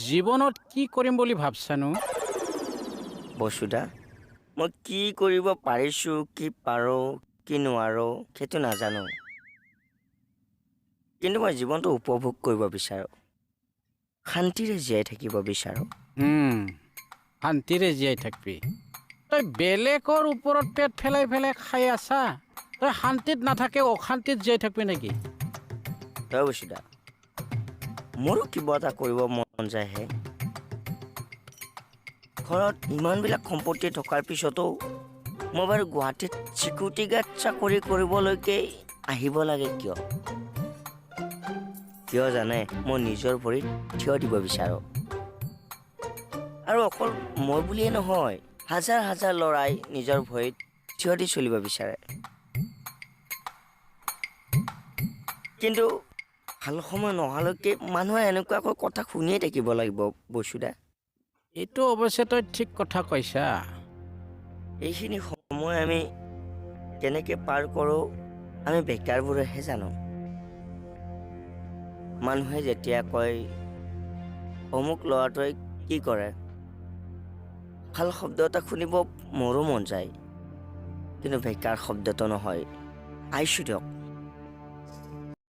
জীৱনত কি কৰিম বুলি ভাবছানো? বসুদা, মই কি কৰিব পাৰিছোঁ, কি পাৰোঁ কি নোৱাৰোঁ সেইটো নাজানো, কিন্তু মই জীৱনটো উপভোগ কৰিব বিচাৰোঁ, শান্তিৰে জীয়াই থাকিব বিচাৰোঁ। শান্তিৰে জীয়াই থাকবি? তই বেলেগৰ ওপৰত পেট ফেলাই ফেলাই খাই আছা, তই শান্তিত নাথাকে অশান্তিত জীয়াই থাকবি নেকি? তই বসুদা, মোৰো কিবা এটা কৰিব মন যায়হে। ঘৰত ইমানবিলাক সম্পত্তি থকাৰ পিছতো মই বাৰু গুৱাহাটীত চিকিউৰিটি গাৰ্ড চাকৰি কৰিবলৈকে আহিব লাগে কিয়? কিয় জানে, মই নিজৰ ভৰিত থিয় দিব বিচাৰোঁ। আৰু অকল মই বুলিয়ে নহয়, হাজাৰ হাজাৰ ল'ৰাই নিজৰ ভৰিত থিয় দি চলিব বিচাৰে। কিন্তু ভাল সময় নহালৈকে মানুহে এনেকুৱাকৈ কথা শুনিয়ে থাকিব লাগিব বসুদা। এইটো অৱশ্যে তই ঠিক কথা কৈছা। এইখিনি সময় আমি কেনেকৈ পাৰ কৰোঁ আমি বেকাৰবোৰেহে জানো। মানুহে যেতিয়া কয় অমুক ল'ৰাটোৱে কি কৰে, ভাল শব্দ এটা শুনিব মোৰো মন যায়, কিন্তু বেকাৰ শব্দটো নহয়। আহিছোঁ দিয়ক।